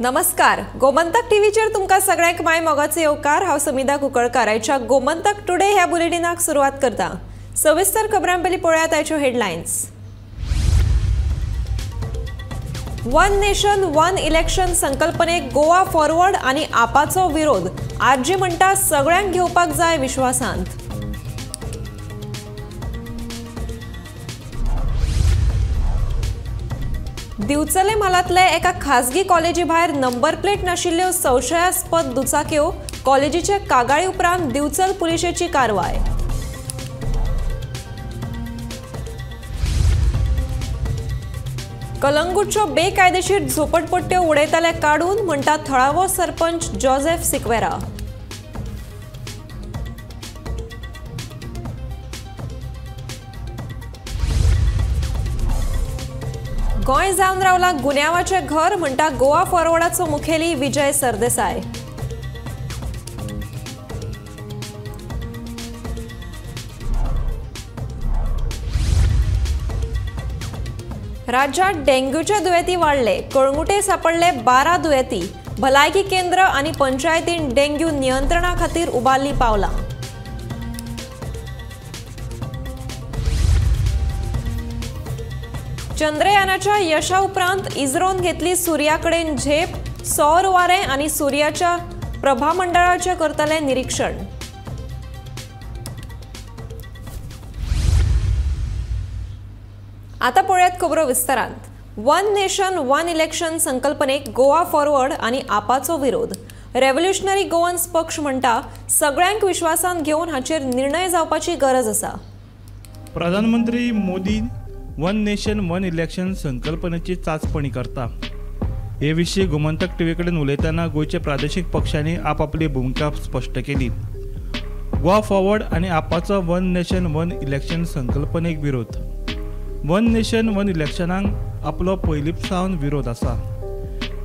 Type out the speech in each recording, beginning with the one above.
नमस्कार, गोमंतक टीव्हीचेर तुमकां सगळ्यांक my मोगाचो येवकार। हांव समिधा कुंकळकार आयच्या गोमंतक टुडे ह्या बुलेटिनाक सुरवात करता। सविस्तर खबरां पयलीं पळयात आयच्यो headlines. One nation one election संकल्पनेक गोवा फॉरवर्ड आनी आपाचो विरोध। आरजी म्हणटा सगळ्यांक घेवपाक जाय विश्वासांत। दिवचले म्हालांतले एका खासगी कॉलेजी भायर नंबर प्लेट नाशिल्ल्यो संशयास्पद दुचाक्यो, कॉलेजीचे कागाळी उपरांत दिवचल पुलिशेची कारवाय। कलंगूटच्यो बेकायदेशीर झोपडपट्ट्यो उडयताले काडून म्हणटा थळावो सरपंच जोसेफ सिक्वेरा। गोंय जावन रावला गुन्यांवाचें घर म्हणटा गोवा फॉरवर्डाचो मुखेली विजय सरदेसाय। राज्यात डेंग्यूचे दुयेंती वाडले, कळंगुटे सापडले 12 दुयेंती। भलायकी केंद्र आनी पंचायतीन डेंग्यू नियंत्रणा खातीर उबारली पावलां। चंद्रयानाच्या यशा उपरांत इस्रोन घेतली सूर्याकडेन झेप, सौर वारें आनी सूर्याच्या प्रभामंडळाचें करतले निरीक्षण। आतां पळयात खबरो विस्तारांत। वन नेशन वन इलेक्शन संकल्पनेक गोवा फॉरवर्ड आनी आपाचो विरोध। रेव्होल्युशनरी गोवन्स पक्ष म्हणटा सगळ्यांक विश्वासांत घेवन हाचेर निर्णय जावपाची गरज आसा। प्रधानमंत्री Modi one nation one election संकल्पनेची चाचपणी करता। हे विशीं गोमंतक टीव्ही कडेन उलयतना गोंयच्या प्रादेशीक पक्षांनी आपापली भुमिका स्पश्ट केली। गोवा फॉरवर्ड आनी आपाचो वन नेशन वन इलेक्शन संकल्पनेक विरोध। वन नेशन वन इलेक्शनाक आपलो पयलीं सावन विरोध आसा।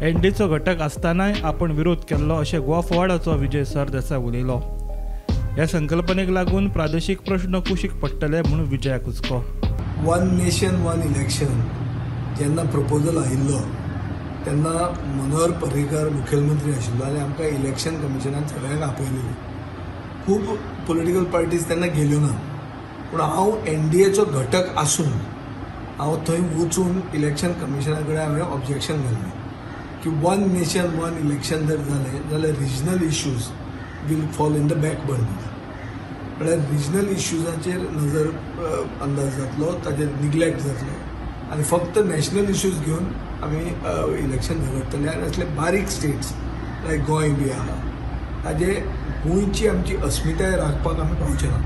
एनडीएचो घटक आसतनाय आपण विरोध केल्लो अशें गोवा फॉरवर्डाचो विजय सरदेसाय उलयलो। ह्या संकल्पनेक लागून प्रादेशीक प्रश्न कुशीक पडटले म्हूण विजयाक हुस्को। वन नेशन वन इलेक्शन जेन्ना प्रपोजल आयिल्लो तेन्ना मनोहर पर्रीकर मुखेलमंत्री आशिल्लो आनी आमकां इलेक्शन कमिशनान सगळ्यांक आपयलेलें। खूब पॉलिटिकल पार्टीज तेन्ना गेल्यो ना, पूण हांव एनडीएचो घटक आसून हांव थंय वचून इलेक्शन कमिशना कडेन हांवें ऑब्जेक्शन घाल्लें की वन नेशन वन इलेक्शन जर जालें जाल्यार regional issues will fall in the back burner. म्हळ्यार रिजनल इश्यूजाचेर नजर अंदाज जातलो, ताजेर निग्लेक्ट जातलो आनी फक्त नॅशनल इश्यूज घेवन आमी इलेक्शन झगडटले। आनी असले बारीक स्टेट्स लायक गोंय बी आहा ताजे गोंयची आमची अस्मिताय राखपाक आमी पावचे ना।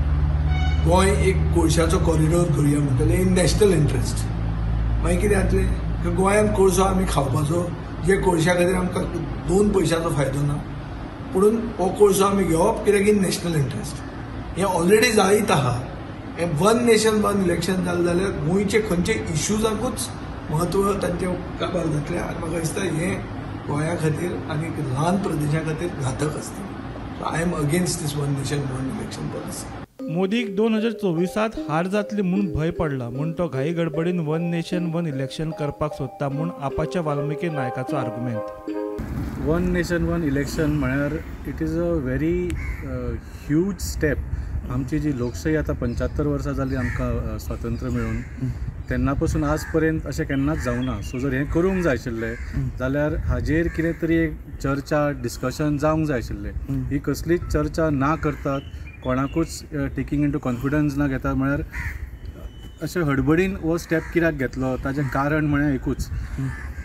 गोंय एक कोळशाचो कॉरिडोर करुया म्हणटले इन नॅशनल इंट्रस्ट। मागीर कितें जातलें, गोंयांत कोळसो आमी खावपाचो, जे कोळशा खातीर आमकां 2 पयशांचो फायदो ना, पुणून हो कोळसो आमी घेवप कित्याक इन नॅशनल इंट्रस्ट। हें ऑलरेडी जायत आहा। हें वन नेशन वन इलेक्शन जालें जाल्यार गोंयचे खंयचे इश्यूजांकूच म्हत्व तांचें काबार जातलें आनी म्हाका दिसता हें गोंया खातीर आनी ल्हान प्रदेशा खातीर घातक आसतलें। So I am against this one nation one election policy. मोदीक 2024 हार जातली म्हूण भंय पडला म्हूण तो घाई गडबडीन वन नेशन वन इलेक्शन करपाक सोदता म्हूण आपाच्या वाल्मिकी नायकाचो argument. One nation one election म्हळ्यार it is a very huge step. आमची जी लोकशाही आतां 75 वर्सां जालीं आमकां स्वातंत्र्य मेळून, तेन्ना पासून आज पर्यंत अशें केन्नाच जावना। सो जर हें करूंक जाय आशिल्लें जाल्यार हाजेर कितें तरी एक चर्चा डिस्कशन जावंक जाय आशिल्लें। ही कसलीच चर्चा ना करतात, कोणाकूच टेकींग इंटू कॉन्फिडन्स ना घेता, म्हळ्यार अशें हडबडीन हो स्टेप कित्याक घेतलो ताजें कारण म्हळ्यार एकूच,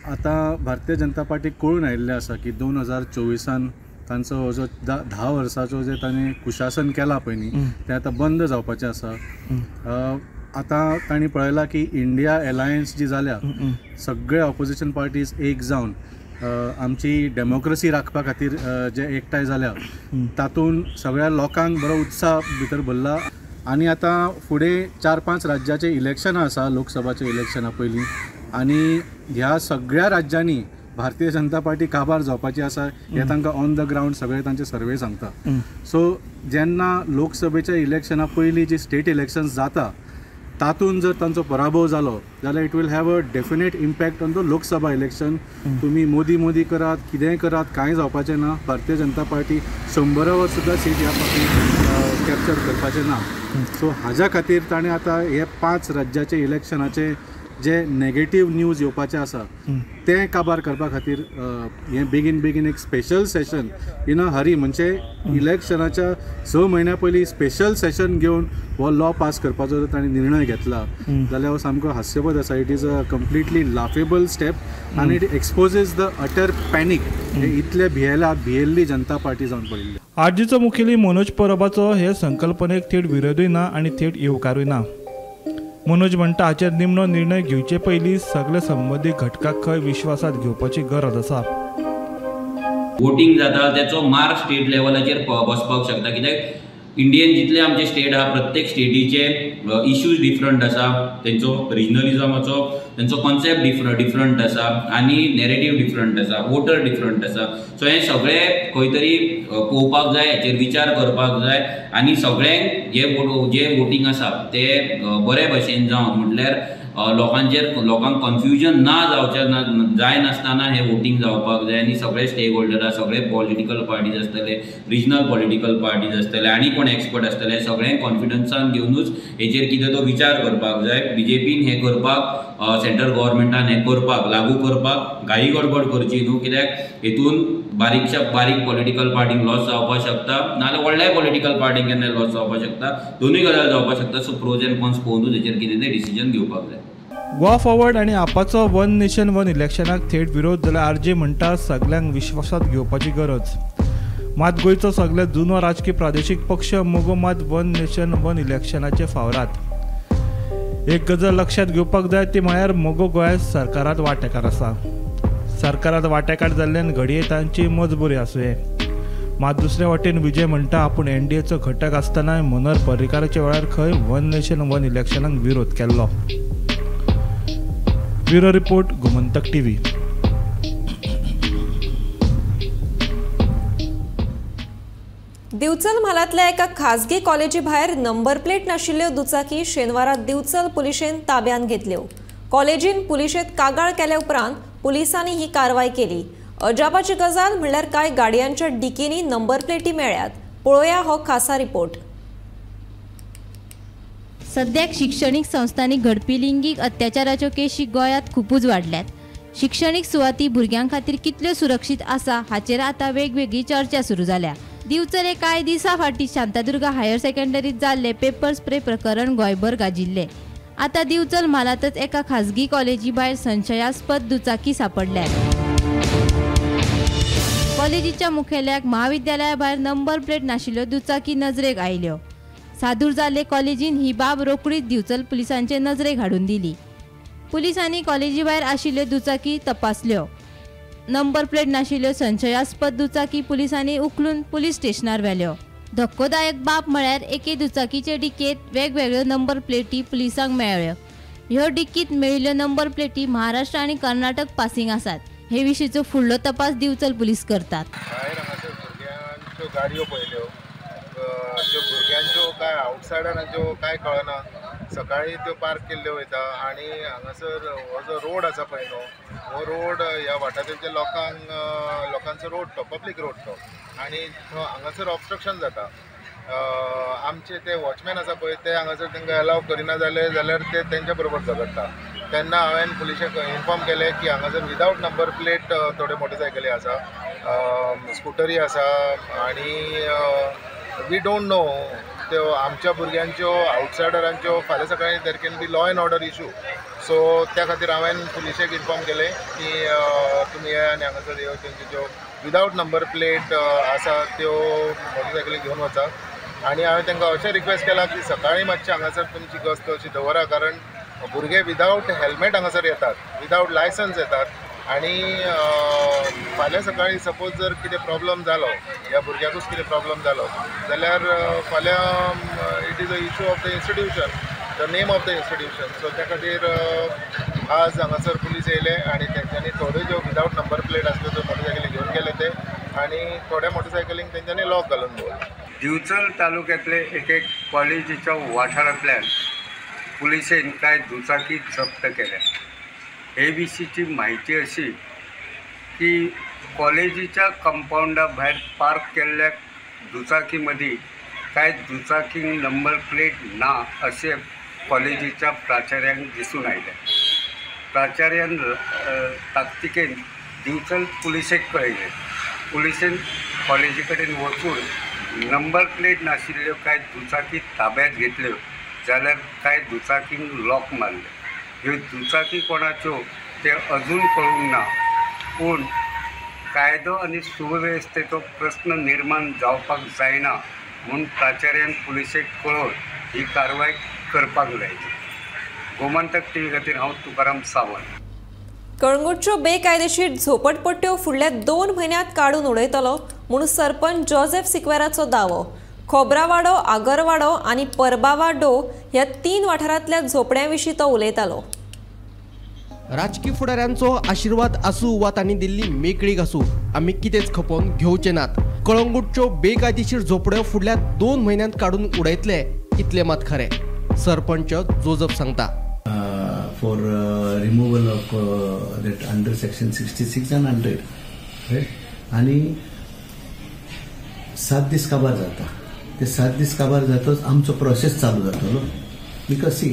आतां भारतीय जनता पार्टीक कळून आयिल्लें आसा की 2024 तांचो हो जो 10 वर्साचो जे ताणें कुशासन केलां पळय न्ही तें आतां बंद जावपाचें आसा। आतां तांणी पळयलां की इंडिया एलायन्स जी जाल्या, सगळे ऑपोजिशन पार्टीज एक जावन आमची डेमोक्रेसी राखपा खातीर जे एकठांय जाल्या तातूंत सगळ्या लोकांक बरो उत्साह भितर भरला। आनी आतां फुडें 4-5 राज्याचें इलेक्शनां आसा, लोकसभाचें इलेक्शनां पयलीं, आनी ह्या सगळ्या राज्यांनी भारतीय जनता पार्टी काबार जावपाची आसा हें तांकां ऑन the ground सगळे तांचे सर्वे सांगता। सो जेन्ना लोकसभेच्या इलेक्शना पयलीं जी स्टेट इलेक्शन्स जाता तातूंत जर तांचो पराभव जालो जाल्यार it will have a definite impact on the Lok Sabha election. तुमी मोदी मोदी करात, कितेंय करात, कांय जावपाचें ना. भारतीय जनता पार्टी 100वर सुद्दां सीट ह्या फावटी कॅप्चर करपाचें ना. सो हाज्या खातीर ताणें आतां हे 5 राज्याचे इलेक्शनाचे जे नेगेटीव न्यूज येवपाचें आसा तें काबार करपा खातीर हें बेगीन बेगीन एक special session in a hurry, म्हणजे इलेक्शनाच्या 6 म्हयन्या पयलीं स्पेशल सेशन घेवन हो लॉ पास करपाचो जर ताणें निर्णय घेतला जाल्यार हो सामको हास्यपद आसा. It is a completely laughable step आनी it exposes the utter panic. इतले भियेला भियेल्ली जनता पार्टी जावन पडिल्ली. आरजीचो मुखेली मनोज परबाचो हे संकल्पनेक थेट विरोधूय ना आनी थेट येवकारूय ना. मनोज म्हणटा हाचेर निमणो निर्णय घेवचे पयलीं सगळे संबंदीत घटकांक खंय विश्वासात घेवपाची गरज आसा. वोटींग जाता त्याचो मार स्टेट लेवलाचेर बसपाक शकता, कित्याक इंडियन जितले आमचे स्टेट आहा प्रत्येक स्टेटीचे इश्यूज डिफरंट आसा, तेंचो रिजनलिजमाचो तेंचो कॉन्सेप्ट डिफरंट आसा आनी नॅरेटीव डिफरंट आसा, वोटर डिफरंट आसा. सो हें सगळें खंय तरी पळोवपाक जाय, हेचेर विचार करपाक जाय आनी सगळ्यांक जे वोटींग आसा ते बरे भशेन जावन, म्हटल्यार लोकांचेर लोकांक कन्फ्युजन ना जावचें ना जायनासतना हें वोटींग जावपाक जाय. आनी सगळे स्टेक होल्डर, सगळे पॉलिटिकल पार्टीज आसतले, रिजनल पॉलिटिकल पार्टीज आसतले आनी कोण एक्सपर्ट आसतले, सगळ्यांक कॉन्फिडन्सान घेवनूच हेचेर कितें तो विचार करपाक जाय. बीजेपीन हें करपाक, सेंट्रल गव्हर्मेंटान हें करपाक, लागू करपाक घाई गडबड करची न्हू, कित्याक हेतून बारीकच्या बारीक पॉलिटिकल पार्टींक लॉस जावपाक शकता, नाजाल्यार व्हडल्याय पॉलिटिकल पार्टींक केन्ना लॉस जावपाक शकता, दोनूय गजाल जावपाक शकता. सो प्रोज एंड कॉन्स पळोवनूच हेचेर कितें तें डिसिजन घेवपाक जाय. गोवा फॉरवर्ड आनी आपाचो वन नेशन वन इलेक्शनाक थेट विरोध जाल्यार आरजी म्हणटा सगल्यांक विश्वासात घेवपाची गरज. मात गोंयचो सगळ्यांत जुनो राजकी प्रादेशीक पक्ष मगो मात वन नेशन वन इलेक्शनाचे फावरात. एक गजाल लक्षात घेवपाक जाय ती म्हळ्यार मगो गोंयांत सरकारांत वांटेकार आसा. सरकारांत वांटेकार जाल्ल्यान घडये तांची मजबुरी आसुये. मात दुसरे वटेन विजय म्हणटा आपूण एनडीएचो घटक आसतनाय मनोहर पर्रीकाराच्या वेळार खंय वन नेशन वन इलेक्शनाक विरोध केल्लो. Bureau report, Gomantak TV. Divchal म्हालांतल्या एका खाजगी कॉलेजी भायर नंबर प्लेट नाशिल्ल्यो दुचाकी शेनवारा दिवचल पुलिशेन ताब्यांत घेतल्यो. कॉलेजीन पुलिशेंत कागाळ केल्या उपरांत पुलिसांनी ही कारवाय केली. अजापाची गजाल म्हणल्यार कांय गाडयांच्या डिकींनी नंबर प्लेटी मेळ्ळ्यात. पळोवया हो खासा रिपोर्ट. सद्याक शिक्षणीक संस्थांनी घडपी लिंगीक अत्याचाराच्यो केशी गोंयांत खुबूच वाडल्यात. शिक्षणीक सुवाती भुरग्यां खातीर कितल्यो सुरक्षीत आसा हाचेर आतां वेगवेगळी चर्चा सुरू जाल्या. दिवचले कांय दिसां फाटीं शांतादुर्गा हायर सेकंडरीत जाल्ले पेपर स्प्रे प्रकरण गोंयभर गाजिल्लें. आतां दिवचल म्हालांतच एका खाजगी कॉलेजी भायर संशयास्पद दुचाकी सापडल्यात. कॉलेजीच्या मुखेल्याक महाविद्यालया भायर नंबर प्लेट नाशिल्ल्यो दुचाकी नजरेक आयल्यो. सादूर जाल्ले कॉलेजीन ही बाब रोखडीच दिवचल पुलिसांचे नजरेक हाडून दिली. पुलिसांनी कॉलेजी भायर आशिल्ल्यो दुचाकी तपासल्यो. नंबर प्लेट नाशिल्ल्यो संशयास्पद दुचाकी पुलिसांनी उखलून पुलीस स्टेशनार व्हेल्यो. धक्कोदायक बाब म्हळ्यार एके दुचाकीचे डिकेंत वेगवेगळ्यो नंबर प्लेटी पुलिसांक मेळ्ळ्यो. ह्यो डिकींत मेळिल्ल्यो नंबर प्लेटी महाराष्ट्र आनी कर्नाटक पासिंग आसात. हे विशींचो फुडलो तपास दिवचल पुलीस करतात. भायर हांगासर भुरग्यांच्यो गाडयो पळयल्यो, त्यो भुरग्यांच्यो काय आवटसायडरांच्यो काय कळना, सकाळी त्यो पार्क केल्ल्यो वयता. आनी हांगासर हो जो रोड आसा पळय न्हू, हो रोड ह्या वाठारांतल्या लोकांक लोकांचो रोड तो, पब्लीक रोड तो, आनी हांगासर ऑबस्ट्रक्शन जाता. आमचे ते वॉचमॅन आसा पळय ते हांगासर तांकां एलाव करिना जाले जाल्यार ते तेंच्या बरोबर झगडटा. तेन्ना हांवें पुलिशेक इन्फॉर्म केलें की हांगासर विदावट नंबर प्लेट थोड्यो मोटरसायकली आसा, स्कुटरी आसा, आनी we don't know त्यो आमच्या भुरग्यांच्यो आवटसायडरांच्यो फाल्यां सकाळीं there can be law and order issue. So त्या खातीर हांवें पुलिशेक इन्फॉर्म केलें की तुमी येया आनी हांगासर ह्यो तेंच्यो ज्यो विदावट नंबर प्लेट आसा त्यो मोटरसायकली घेवन वचा. आनी हांवें तांकां अशें रिक्वेस्ट केलां की सकाळीं मातशें हांगासर तुमची गस्त अशी दवरा, कारण भुरगे विदावट हेल्मेट हांगासर येतात, विदावट लायसन्स येतात, आनी फाल्यां सकाळीं सपोज जर कितें प्रॉब्लम जालो, ह्या भुरग्याकूच कितें प्रॉब्लम जालो जाल्यार फाल्यां it is a issue of the institution, the name of the institution. So त्या खातीर आज हांगासर पुलीस येयले आनी तेंच्यांनी थोड्यो ज्यो विदावट नंबर प्लेट आसल्यो त्यो मोटरसायकली घेवन गेले ते, आनी थोड्या मोटरसायकलींक तेंच्यांनी लॉक घालून दवरलें. दिवचल तालुक्यांतले एक एक कॉलेजीच्या वाठारांतल्यान पुलिसेन कांय दुचाकी जप्त केल्या. हे विशींची म्हायती अशी की कॉलेजीच्या कंपावंडा भायर पार्क केल्ल्या दुचाकी मदीं कांय दुचाकी नंबर प्लेट ना अशें कॉलेजीच्या प्राचार्यांक दिसून आयलें. प्राचार्यान ताकतिकेन दिवचल पुलिसेक कळयलें. पुलिसेन कॉलेजी कडेन वचून नंबर प्लेट नाशिल्ल्यो कांय दुचाकी ताब्यात घेतल्यो जाल्यार कांय दुचाकींक लॉक मारले. ह्यो दुचाकी कोणाच्यो ते अजून कळूंक ना, पूण कायदो आनी सुवेवस्थेचो प्रस्न निर्माण जावपाक जायना म्हूण प्राचार्यान पुलिसेक कळोवन ही कारवाय करपाक लायली. गोमंतक टीव्ही खातीर हांव तुकाराम सावंत. कळंगूटच्यो बेकायदेशीर झोपडपट्ट्यो फुडल्या 2 म्हयन्यांत काडून उडयतलो म्हूण सरपंच जोसेफ सिक्वेराचो दावो. खोबरावाडो, आगरवाडो आनी परबावाडो ह्या 3 वाठारांतल्या झोपड्यां विशीं तो उलयतालो. राजकी फुडाऱ्यांचो आशिर्वाद आसूं वा तांणी दिल्ली मेकळीक आसूं, आमी कितेंच खपोवन घेवचे नात. कळंगूटच्यो बेकायदेशीर झोपड्यो फुडल्या 2 म्हयन्यांत काडून उडयतले इतलें मात खरें, सरपंच जोजफ सांगता. For removal of that under section 66 and 100, right? आनी 7 दीस काबार जाता. ते 7 दीस काबार जातच आमचो प्रोसेस चालू जातलो. Because सी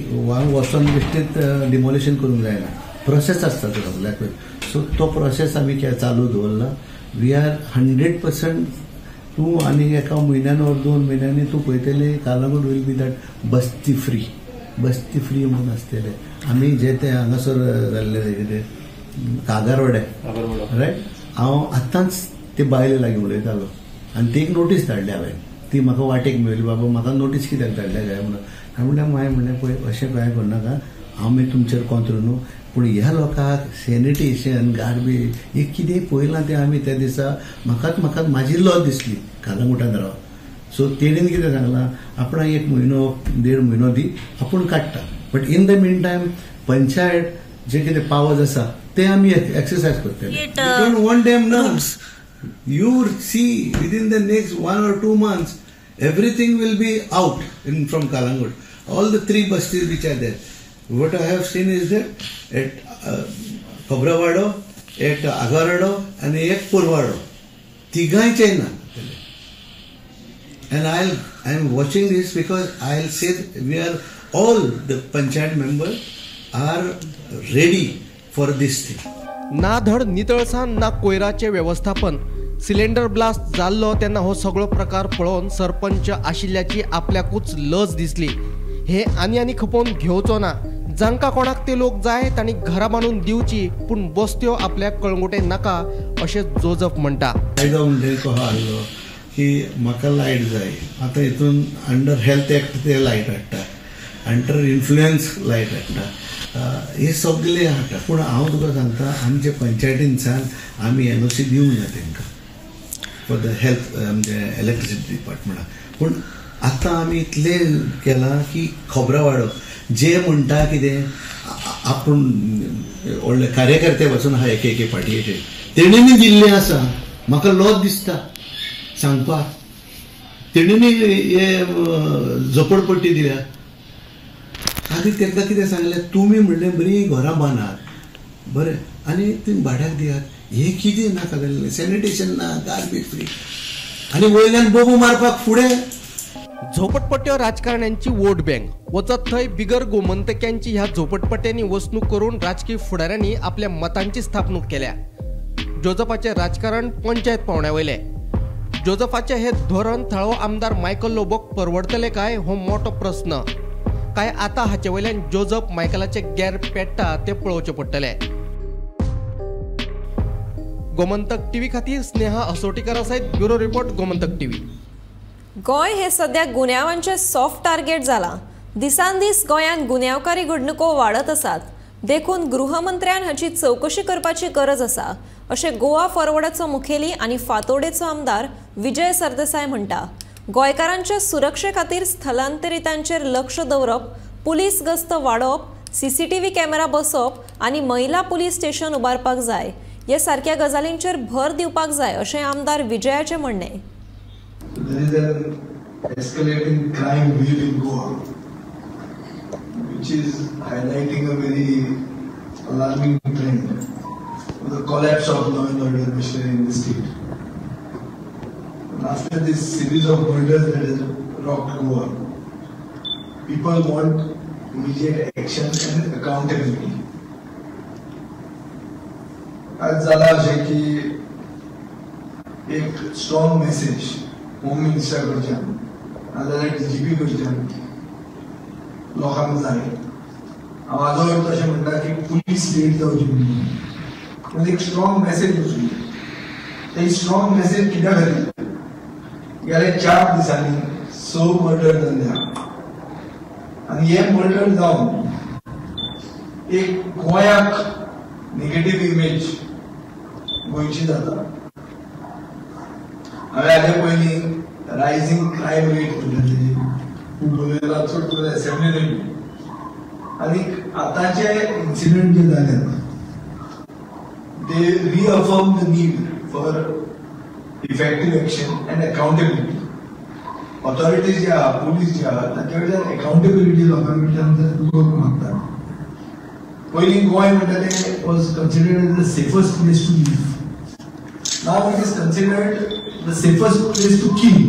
वचोन बेश्टेच डिमोलिशन करूंक जायना, प्रोसेस आसता तो सगल्याक. सो तो प्रोसेस आमी चालू दवरला. We are 100% तूं आनी एका म्हयन्यान ओर 2 म्हयन्यांनी तूं पळयतले Calangute will be that Basti free, Basti free म्हणून आसतले. आमी जे ते हांगासर जाल्ले कितें कागारवाडे, रायट, हांव आतांच ते बायले लागीं उलयतालो आनी ती एक नोटीस धाडल्या हांवें. ती म्हाका वाटेक मेळ्ळी, बाबा म्हाका नोटीस कित्याक धाडल्या काय म्हणून. हांवें म्हणलें माय, म्हणलें पळय अशें कांय करनाका, हांव मागीर तुमचेर कोंत्र न्हू, पूण ह्या लोकांक सॅनिटेशन गार्बेज हें कितें पळयलां तें आमी त्या दिसा म्हाकाच म्हाका म्हाजी लॉज दिसली कालांगुटान राव. सो तेणेन कितें सांगलां, आपणाक 1 म्हयनो 1.5 म्हयनो दी, आपूण काडटा, but in the mean time panchayat जे कितें पावर्स आसा ते आमी एक्सरसायज करतले. Don't want them ना. You see within the next 1 or 2 months everything will be out in from Calangute. All the 3 bastis which are there. What I have seen is that at Khobrawado, at Agarwado and at Purwado, तिगांयचें ना. And I am watching this because I'll say we are all the panchayat members are ready for this thing. ना धड नितळसाण ना कोयराचें व्यवस्थापन. Cylinder blast जाल्लो तेन्ना हो सगळो प्रकार पळोवन सरपंच आशिल्ल्याची आपल्याकूच लज दिसली. हे आनी आनी खपोवन घेवचो ना. जांकां कोणाक ते लोक जाय तांणी घरां बांदून दिवची, पूण बस्त्यो आपल्याक कळंगुटे नाका अशें जोजफ म्हणटा. कायदो म्हणजे कसो आहलो की म्हाका लायट जाय, आतां हितून अंडर हेल्थ एक्ट ते लायट हाडटा, अंडर इन्फ्लुयन्स लायट हाडटा, हे सगळे हाडटा. पूण हांव तुका सांगता, आमचे पंचायतीनसान आमी एनओसी दिवंक ना तांकां फॉर the health आमचे इलेक्ट्रिसिटी डिपार्टमेंटाक. पूण आतां आमी इतलें केलां की खोबरावाडो जे म्हणटा कितें आपूण व्हडले कार्यकर्ते पासून आहा एके एके पार्टयेचे, तेणेनी दिल्लें आसा. म्हाका लॉज दिसता सांगपाक, तेणेनी हे झोपडपट्टी दिल्या. आनी तांकां कितें सांगलें, तुमी म्हणलें बरीं घरां बांदात बरें आनी तुमी भाड्याक दियात, हें कितें नाका जाल्लें, सॅनिटेशन ना, गार्बेज फ्री, आनी वयल्यान बोबो मारपाक फुडें. झोपडपट्ट्यो राजकारण्यांची वोट बँक. वचत थंय बिगर गोमंतक्यांची ह्या झोपडपट्ट्यांनी वसणूक करून राजकी फुडाऱ्यांनी आपल्या मतांची स्थापणूक केल्या. जोजफाचें राजकारण पंचायत पावंड्या वयलें. जोजफाचें हें धोरण थळावो आमदार मायकल लोबोक परवडतलें काय हो मोठो प्रस्न. काय आतां हाचे वयल्यान जोजफ मायकलाचें गॅर पेट्टा तें पळोवचें पडटलें. गोमंतक टीव्ही खातीर स्नेहा असोटीकरा सयत bureau report, Gomantak TV. Goa हे सध्या गुन्यांवांचें सॉफ्ट टार्गेट जालां. दिसान दीस गोंयांत गुन्यांवकारी घडणुको वाडत आसात, देखून गृहमंत्र्यान हाची चवकशी करपाची गरज आसा अशें गोवा फॉरवर्डाचो मुखेली आनी फातोर्डेचो आमदार विजय सरदेसाय म्हणटा. गोंयकारांच्या सुरक्षे खातीर स्थलांतरितांचेर लक्ष दवरप, पुलीस गस्त वाडोवप, सीसीटीव्ही कॅमेरा बसोवप आनी महिला पुलीस स्टेशन उबारपाक जाय हे सारक्या गजालींचेर भर दिवपाक जाय अशें आमदार विजयाचें म्हणणें. There is an escalating crime wave in Goa, which which is highlighting a very alarming trend of the collapse of law and order machinery in the state. And after this series of murders that has rocked Goa, people want immediate action and accountability. आज जाला अशें की एक strong message home मिनिस्टरा कडच्यान नाजाल्यार DGP कडच्यान लोकांक जाय. हांव हाजो अर्थ अशें म्हणटा की पुलीस स्टेट जावची म्हणून, पूण एक स्ट्रॉंग मेसेज वचूं. ते स्ट्रॉंग मेसेज कित्या खातीर? गेल्या 4 दिसांनी 6 मर्डर जाल्ले आनी हे मर्डर जावन एक गोंयाक निगेटीव इमेज गोंयची जाता. हांवें हाजे पयलीं रायझींग क्रायम रेट म्हणटा तेजी खूब उलयला, चड करून असेंब्लीन. आनी आतांचे इन्सिडंट जे जाल्यात they reaffirm the need for effective action and accountability. Authorities जे आहा, पुलीस जे आहा, तांचे कडच्यान अकाउंटेबिलिटी लोकां कडच्यान लोक मागतात. पयलीं गोंय म्हणटा तें was considered as the safest place to live. Now it is considered the safest place to kill.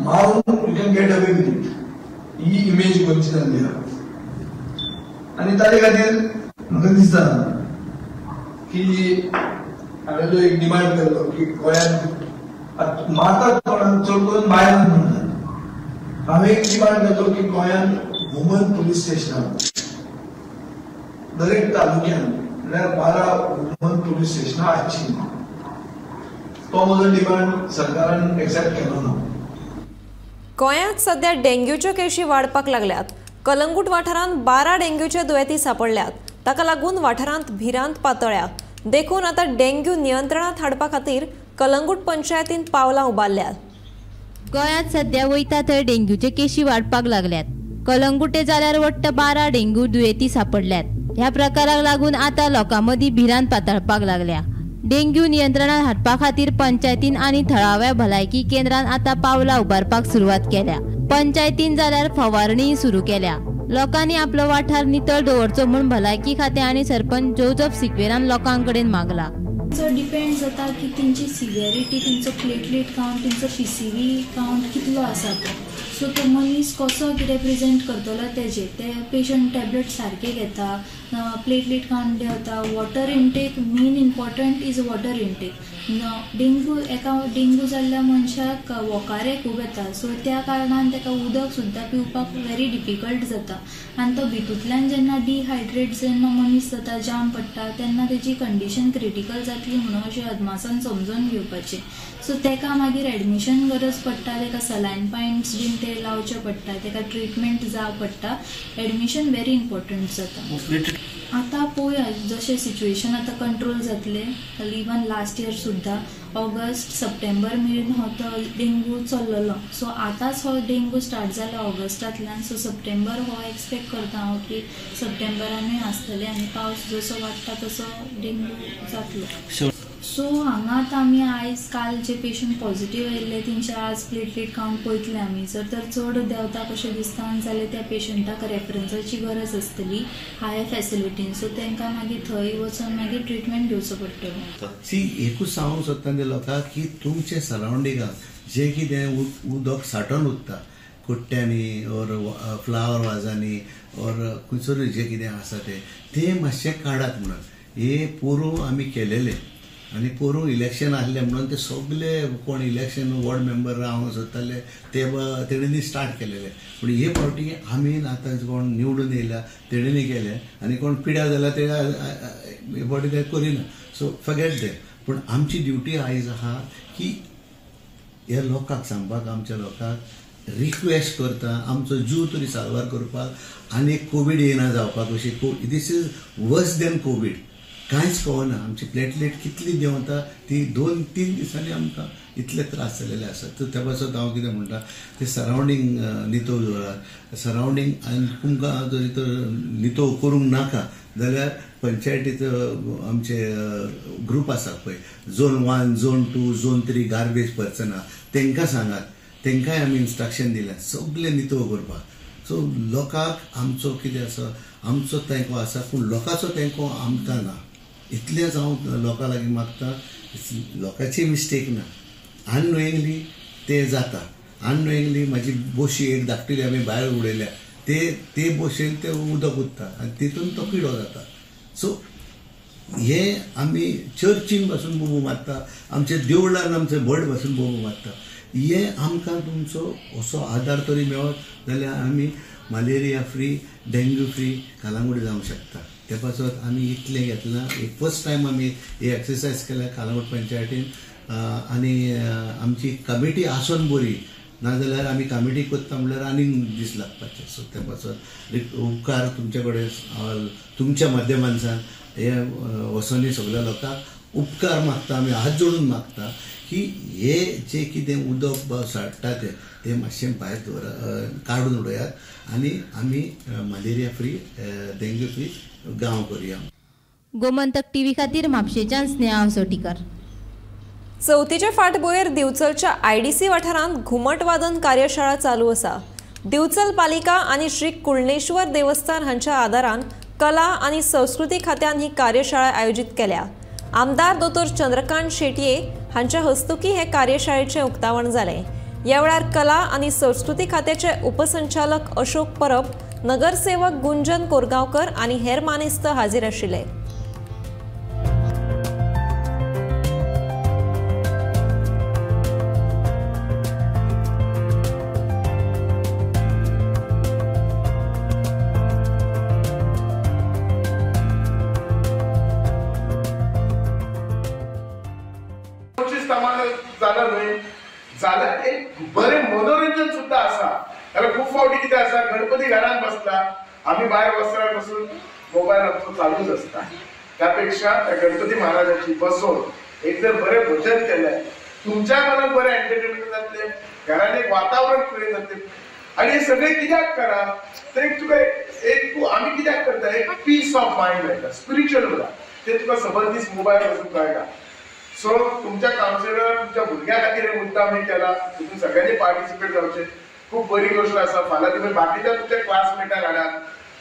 मारून you can get away with it. He image गोंयची जाल्ली आहा आनी ताजे खातीर म्हाका दिसता की हांवें जो एक डिमांड केल्लो की गोंयांत मारतात कोणाक, चड करून बायलांक मारतात. हांवें एक डिमांड केल्लो की गोंयांत वुमन पुलीस स्टेशनां दरेक तालुक्यान म्हणल्यार 12 वुमन पुलीस स्टेशनां आसचीं. तो म्हजो डिमांड सरकारान एक्सेप्ट केलो ना. गोंयांत सध्या डेंग्यूच्यो केशी वाडपाक लागल्यात. कलंगूट वाठारांत 12 डेंग्यूचे दुयेंती सापडल्यात. ताका लागून वाठारांत भिरांत पातळ्या. देखून आतां डेंग्यू नियंत्रणांत हाडपा खातीर कलंगूट पंचायतीन पावलां उबारल्यात. गोंयांत सध्या वयता थंय डेंग्यूचे केशी वाडपाक लागल्यात. कलंगुटे जाल्यार वट्ट 12 डेंग्यू दुयेंती सापडल्यात. ह्या प्रकाराक लागून आतां लोकां मदीं भिरांत पातळपाक लागल्या. डेंग्यू नियंत्रणांत हाडपा खातीर पंचायतीन आनी थळाव्या भलायकी केंद्रान आतां पावलां उबारपाक सुरवात केल्या. पंचायतीन जाल्यार फवारणी सुरू केल्या. लोकांनी आपलो वाठार नितळ दवरचो म्हूण भलायकी खातें आनी सरपंच जोजफ सिक्वेरान लोकां कडेन मागला. डिपेंड जाता की तेंची सिवियरिटी, तेंचो प्लेटलेट कावंट, तेंचो पीसीवी कावंट कितलो आसा तो. सो तो मनीस कसो कितें प्रेजेंट करतलो तेजेर. ते पेशंट टॅबलेट सारके घेता, प्लेटलेट कावंट देंवता. Water intake main important is water intake. Dengue एका डेंग्यू जाल्ल्या मनशाक वोकारे खूब येता, सो त्या कारणान ताका उदक सुद्दां पिवपाक व्हेरी डिफिकल्ट जाता आनी तो भितूंतल्यान जेन्ना डिहायड्रेट जेन्ना मनीस जाता, जाम पडटा, तेन्ना तेजी कंडिशन क्रिटिकल जातली म्हणून अशें अदमासान समजून घेवपाचें. सो ताका मागीर एडमिशन गरज पडटा, ताका सलायन पॉयंट्स बीन ते लावचे पडटा, ताका ट्रिटमेंट जाय पडटा. एडमिशन व्हेरी इम्पॉर्टंट जाता. आतां पळोवया जशें सिच्युएशन आतां कंट्रोल जातलें. इवन लास्ट इयर सुद्दां ऑगस्ट सप्टेंबर मेरेन हो तो डेंगू चल्लेलो. सो आतांच हो डेंगू स्टार्ट जाला ऑगस्टांतल्यान. सो सप्टेंबर हो एक्सपेक्ट करता हांव की सप्टेंबरानूय आसतलें आनी पावस जसो वाडटा तसो डेंगू जातलो. सो हांगा आतां आमी आयज काल जे पेशंट पॉझिटिव्ह आयिल्ले तेंचे आज प्लेटलेट कावंट पळयतले आमी. जर तर चड देंवता कशें दिसता जाल्यार त्या पेशंटाक रेफरन्साची गरज आसतली हायर फॅसिलिटीन. सो तांकां मागीर थंय वचून मागीर ट्रिटमेंट घेवचो पडटलो. सी एकूच सांगूंक सोदता ते लोकांक की तुमचे सरावंडिंगाक जें कितें उदक साठोवन उरता कुट्ट्यांनी ओर फ्लावर वाजांनी ओर खंयसरूय जें कितें आसा तें मातशें काडात म्हणून. हे पोरूं आमी केलेलें आनी पोरूं इलेक्शन आसलें म्हणून ते सगळे कोण इलेक्शन वॉर्ड मेंबर रावंक सोदताले ते तेणेनी स्टार्ट केलेले. पूण हे फावटी आमी आतां कोण निवडून येयल्या तेणेनी केलें आनी कोण पिड्यार जाल्या ते हे फावटी ते करिना. So forget that. पूण आमची ड्युटी आयज आहा की ह्या लोकांक सांगपाक, आमच्या लोकांक रिक्वेस्ट करता आमचो जीव तरी साल्वार करपाक आनी कोवीड येना जावपाक. अशी this is worse than COVID. कांयच कळना आमची प्लेटलेट कितली देंवता ती 2-3 दिसांनी आमकां इतले त्रास जालेले आसात. तर त्या पासत हांव कितें म्हणटा ते सरावंडींग नितळ दवरात. सरावंडींग आनी तुमकां जरी तर नितळ करूंक नाका जाल्यार पंचायतीचो आमचे ग्रूप आसा पळय, झोन 1, झोन 2, झोन 3 गार्बेज पर्सनां, तांकां सांगात, तांकांय आमी इन्स्ट्रक्शन दिल्या सगळें नितळ करपाक. सो लोकांक आमचो कितें आसा, आमचो तेंको आसा, पूण लोकांचो तेंको आमकां ना. इतलेंच हांव लोकां लागीं मागता. लोकांची मिस्टेक ना, अननोइंगली ते जाता. अननोइंगली म्हाजी बोशी एक धाकटुली आमी भायर उडयल्या, ते ते बोशेन ते उदक उरता आनी तितून तो किडो जाता. सो हे आमी चर्चीन पासून बोबो मारता, आमच्या देवळान आमचे भट पासून बोबो मारता. हे आमकां तुमचो असो आदार तरी मेळत जाल्यार आमी malaria free, dengue free Calangute जावंक शकता. ते पासत आमी इतलें घेतलां. एक फर्स्ट टायम आमी ही एक्सरसायज केल्या कालांगूट पंचायतीन आनी आमची कमिटी आसून बरी, नाजाल्यार आमी कमिटी करता म्हणल्यार आनीक दीस लागपाचे. सो ते पासत उपकार तुमचे कडेन, तुमच्या माध्यमांतल्यान हे वसोनी सगळ्या लोकांक उपकार मागता, आमी हात जोडून मागता की हे जे कितें उदक साडटा ते मातशें भायर दवरा, काडून उडयात आनी आमी मलेरिया फ्री, डेंग्यू फ्री गांव करुया. गोमंतक टीव्ही खातीर म्हापशेच्यान स्नेहा हसोटीकर. चवथीचे फाटभुंयेर दिवचलच्या IDC वाठारांत घुमट वादन कार्यशाळा चालू आसा. दिवचल पालिका आनी श्री कुळणेश्वर देवस्थान हांच्या आदारान कला आनी संस्कृती खात्यान ही कार्यशाळा आयोजीत केल्या. आमदार दोतोर चंद्रकांत शेटये हांच्या हस्तुकी हे कार्यशाळेचें उक्तावण जालें. ह्या वेळार कला आनी संस्कृती खात्याचे उपसंचालक अशोक परब, नगरसेवक गुंजन कोरगांवकर आनी हेर मानेस्त हाजीर आशिल्ले. जाल्यार एक बरें मनोरंजन सुद्दां आसा. जाल्यार खूब फावटी कितें आसा, गणपती घरान बसता, आमी भायर वस्त्रार बसून मोबायल आमचो चालूच आसता. त्या पेक्षा त्या गणपती महाराजाची बसून एक जर बरें भजन केलें, तुमच्या मनाक बरें एंटरटेनमेंट जातलें, घरान एक वातावरण क्रिएट जातलें. आनी हें सगळें कित्याक करा तर एक तुका एक तूं आमी कित्याक करता, एक पीस ऑफ मायंड मेळटा, स्पिरिच्युअल उरता, तें तुका सबंद दीस मोबायल बसून कळटा. सो तुमच्या कावन्सिलरान तुमच्या भुरग्यां खातीर हे मुद्दा आमी केला, तितून सगळ्यांनी पार्टिसिपेट जावचें. खूब बरी गोश्ट आसा. फाल्यां तुमी बाकीच्या तुमच्या क्लासमेटांक हाडात,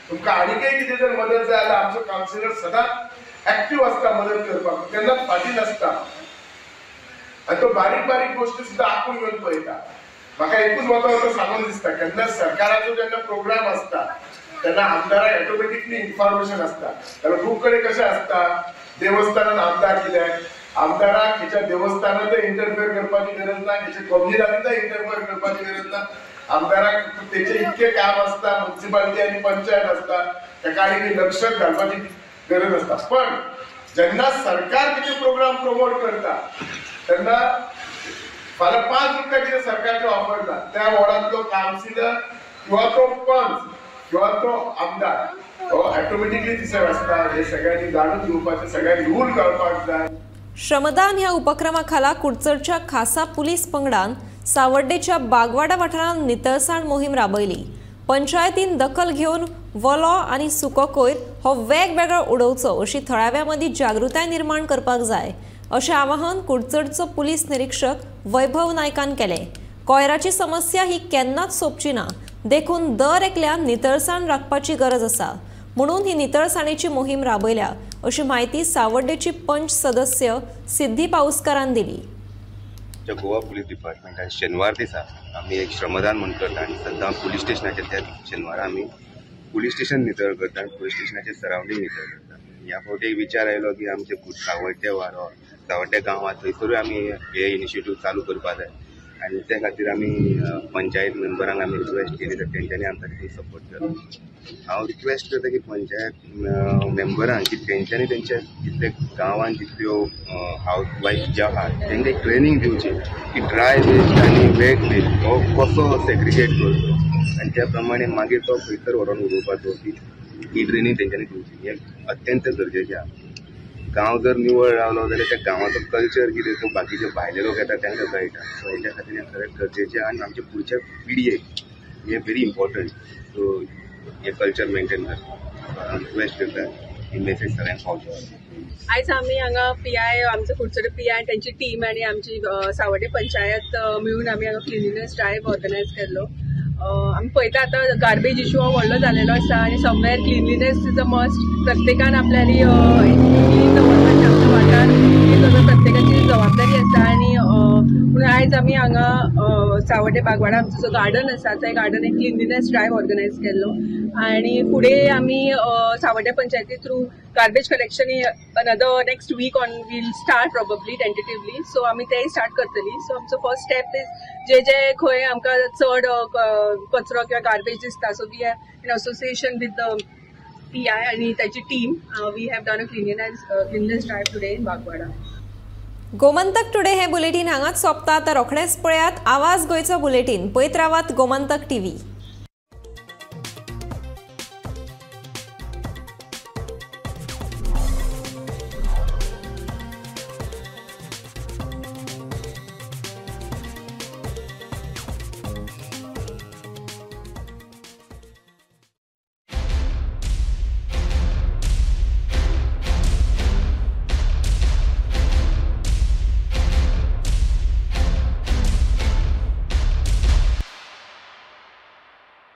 तुमकां आनीकय कितें जर मदत जाय जाल्यार आमचो कावन्सिलर सदांच एक्टीव आसता मदत करपाक, केन्नाच फाटीं नासता आनी तो बारीक बारीक गोश्टी सुद्दां आपूण येवन पळयता. म्हाका एकूच वता वता सांगून दिसता, केन्ना सरकाराचो जेन्ना प्रोग्राम आसता तेन्ना आमदाराक ऑटोमॅटिकली इन्फॉर्मेशन आसता. जाल्यार खूब कडेन कशें आसता, देवस्थानान आमदार कित्याक, आमदाराक हेच्या देवस्थानांत इंटरफेअर करपाची गरज ना, हेच्या कोमुनिदादींत इंटरफेअर करपाची गरज ना. आमदाराक तेचे इतके काम आसता, म्युनिसिपालिटी आनी पंचायत आसता, ताका आनी लक्ष घालपाची गरज आसता. पण जेन्ना सरकार कितें प्रोग्राम प्रमोट करता तेन्ना फाल्यां 5 रुपया कितें सरकारचे ऑफर ना, त्या वॉर्डांतलो कावन्सिलर किंवा तो पंच किंवा तो आमदार हो ऑटोमॅटिकली दिसत आसता. हे सगळ्यांनी जाणून घेवपाचें, सगळ्यांनी रूल कळपाक जाय. श्रमदान ह्या उपक्रमाखाला कुडचडच्या खासा पुलीस पंगडान सावड्डेच्या बागवाडा वाठारांत नितळसाण मोहीम राबयली. पंचायतीन दखल घेवन वलो आनी सुको कोयर हो वेगवेगळो उडोवचो अशी थळाव्या मदीं जागृताय निर्माण करपाक जाय अशें आवाहन कुडचडचो पुलीस निरीक्षक वैभव नायकान केलें. कोयराची समस्या ही केन्नाच सोंपची ना, देखून दर एकल्यान नितळसाण राखपाची गरज आसा, म्हणून ही नितळसाणेची मोहीम राबयल्या अशी माहिती सावड्डेची पंच सदस्य सिद्धी पाऊसकारान दिली. गोवा पुलीस डिपार्टमेंटान शेनवार दिसा आमी एक श्रमदान म्हूण करता आनी सद्दां पुलीस स्टेशनाचेर त्या शेनवारा आमी पुलीस स्टेशन नितळ करता आनी पुलीस स्टेशनाचे सरावंडींग नितळ करता. ह्या फावटी एक विचार आयलो की आमचे सावड्डे वारो, सावड्डे गांवांत थंयसरूय आमी हे इनिशिएटीव चालू करपाक जाय आनी त्या खातीर आमी पंचायत मेंबरांक आमी रिक्वेस्ट केली तर तेंच्यांनी आमकां तितून सपोर्ट केलो. हांव रिक्वेस्ट करता की पंचायत मेंबरांक की तेंच्यांनी तेंच्या जितले गांवांत जितल्यो हावस वायफ ज्यो आहात तेंकां एक ट्रेनींग दिवची की ड्राय वेस्ट आनी वेट वेस्ट हो कसो सेग्रिगेट करचो आनी त्या प्रमाणे मागीर तो खंयसर व्हरोन उडोवपाचो ही ट्रेनींग तेंच्यांनी दिवची. हें अत्यंत गरजेचें आहा. गांव जर निवळ रावलो जाल्यार त्या गांवाचो कल्चर कितें तो बाकीचे भायले लोक येता तांकां कळटा. सो हेच्या खातीर हें सगळें गरजेचें आनी आमच्या फुडच्या पिळगेक हें व्हेरी इम्पॉर्टंट. सो हें कल्चर मेंटेन करता रिक्वेस्ट करता ही मेसेज सगळ्यांक पावची. आयज आमी हांगा PI, आमचो कुडचडे PI तेंची टीम आनी आमची सावड्डे पंचायत मिळून आमी हांगा क्लिनिनेस ड्रायव्ह ऑर्गनायज केल्लो. आमी पळयता आतां गार्बेज इशू हो व्हडलो जालेलो आसा आनी somewhere cleanliness is a must. प्रत्येकान आपल्याली क्लीन दवरपाचें आमच्या वाठार ही सगळं प्रत्येकाची जबाबदारी आसा. आनी पूण आयज आमी हांगा सावड्डे बागवाडा आमचो जो गार्डन आसा थंय गार्डन एक क्लिनलीनेस ड्रायव्ह ऑर्गनायज केल्लो आनी फुडें आमी सावड्डे पंचायती through garbage collection another next week on we'll start probably tentatively. So आमी तेय स्टार्ट करतली. सो आमचो फर्स्ट स्टेप is जे जे खंय आमकां चड कचरो किंवा गार्बेज दिसता, so we have in association with the PI आनी ताची team we have done a cleanliness drive today in Bagwada. Gomantak today हे बुलेटीन हांगाच सोंपता. आतां रोखडेंच पळयात आवाज गोंयचो बुलेटीन. पळयत रावात गोमंतक टीव्ही.